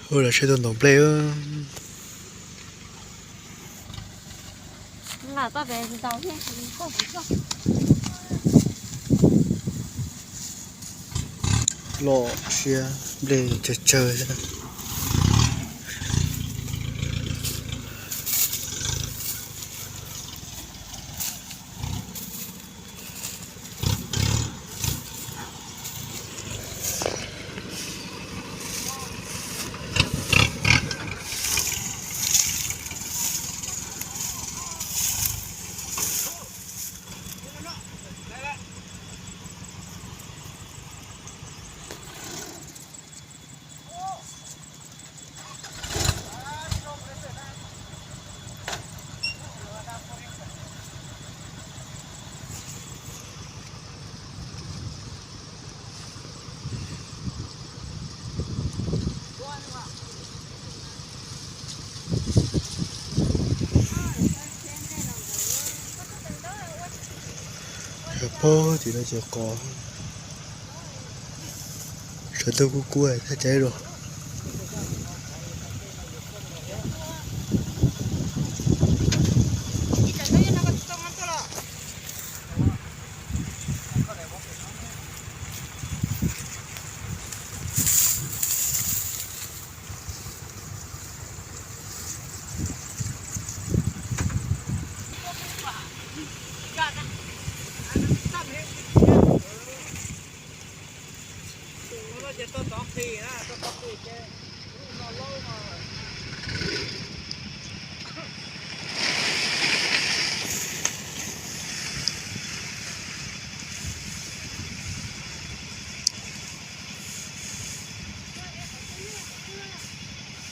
Ua los seb tuaj ntaus nplej. Los siab nplej tsawg tsawg. Sawv pob tim no ces qos, sawv ntuj kub kub thaj tsam los.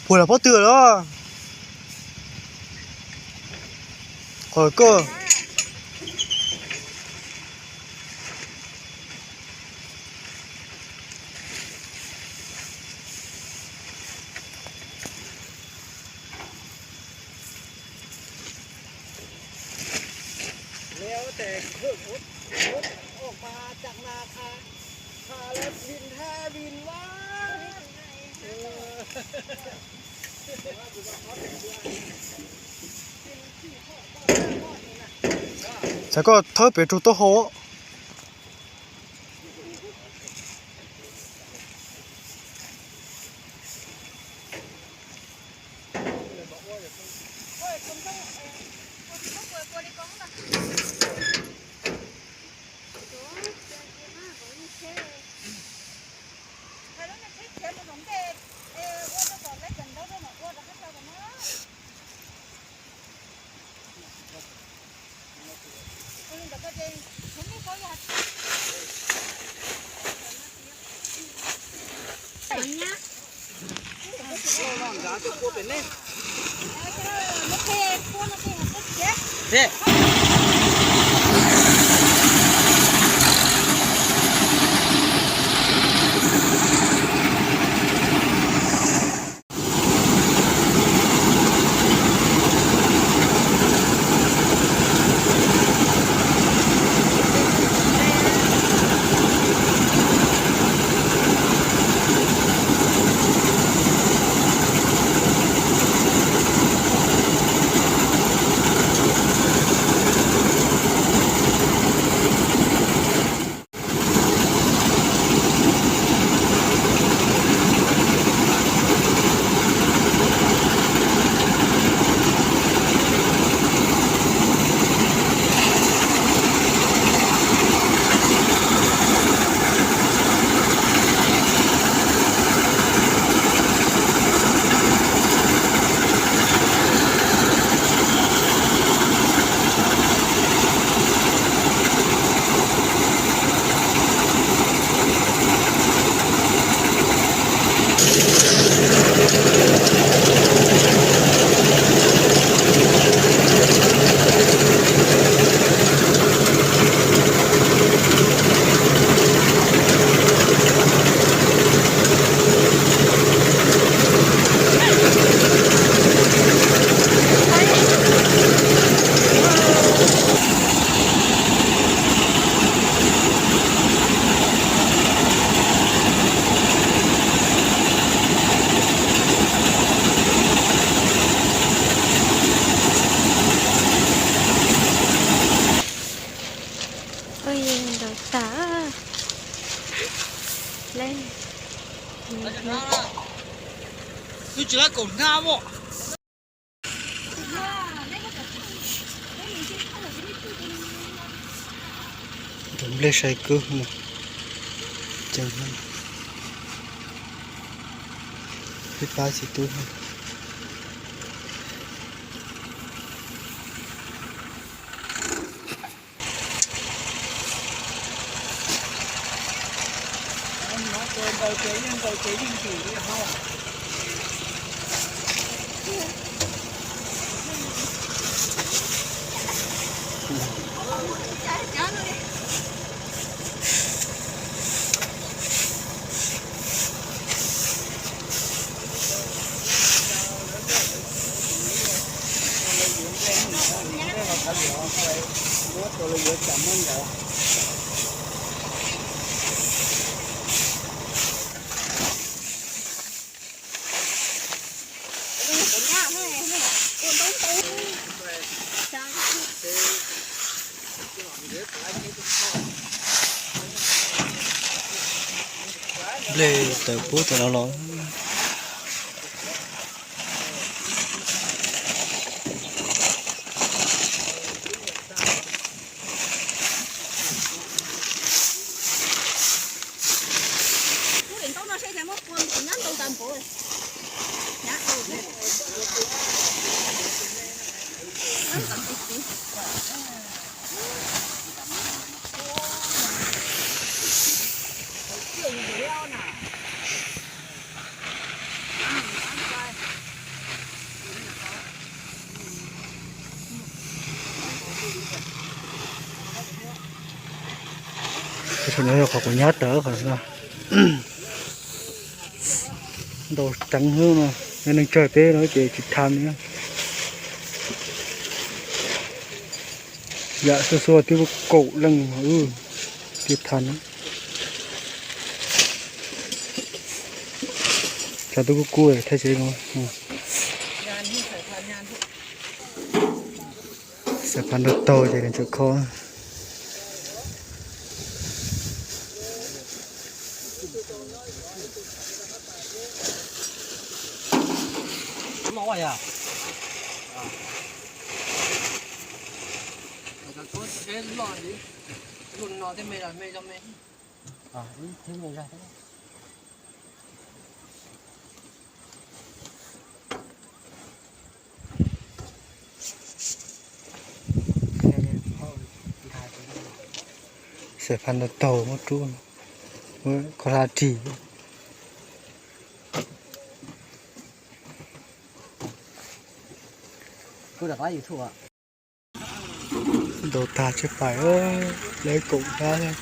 Puag los pob tw los? Qhov koj. Xav koj thawb pem rau taub hau. Twb tsis lab kaum hnab os. Nplej sai kub, peb pab txiv tub. Nplej tawm puag tom no los. Qhov no yog qhov kuv nyab rawv qhov no. Ntau tseev xwb no, yog neeg tsawg peb no ces tsis tham li. Yam xuas xuas twb kaum leej wb thiaj tham. Tshav twb kub kub thaij tsev no. Xav phav nrog taug ces nws tseem kho. Xav phav nrog taug muab rub, muab kho hla rig. Ntaus tag tsej pais, lawv kaum hnab.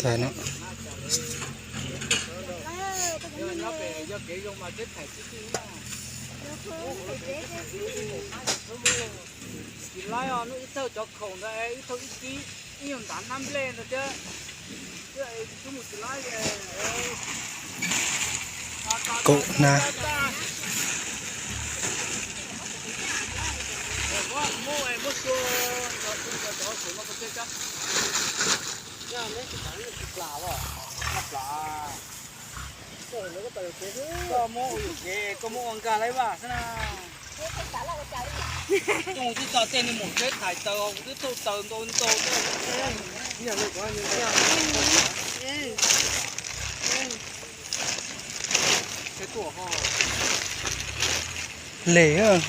Tag no. Tsis laib os, ib txawg cov khoom ntawd ib txawg ib kib, ib nyuag ntav hnab nplej ntawd thiab. Twb mus tsis laib li. Kaum na. Kuv twb tso tej niag maum tsheb thais taws, kuv twb thauj taws ntau ntau. Les.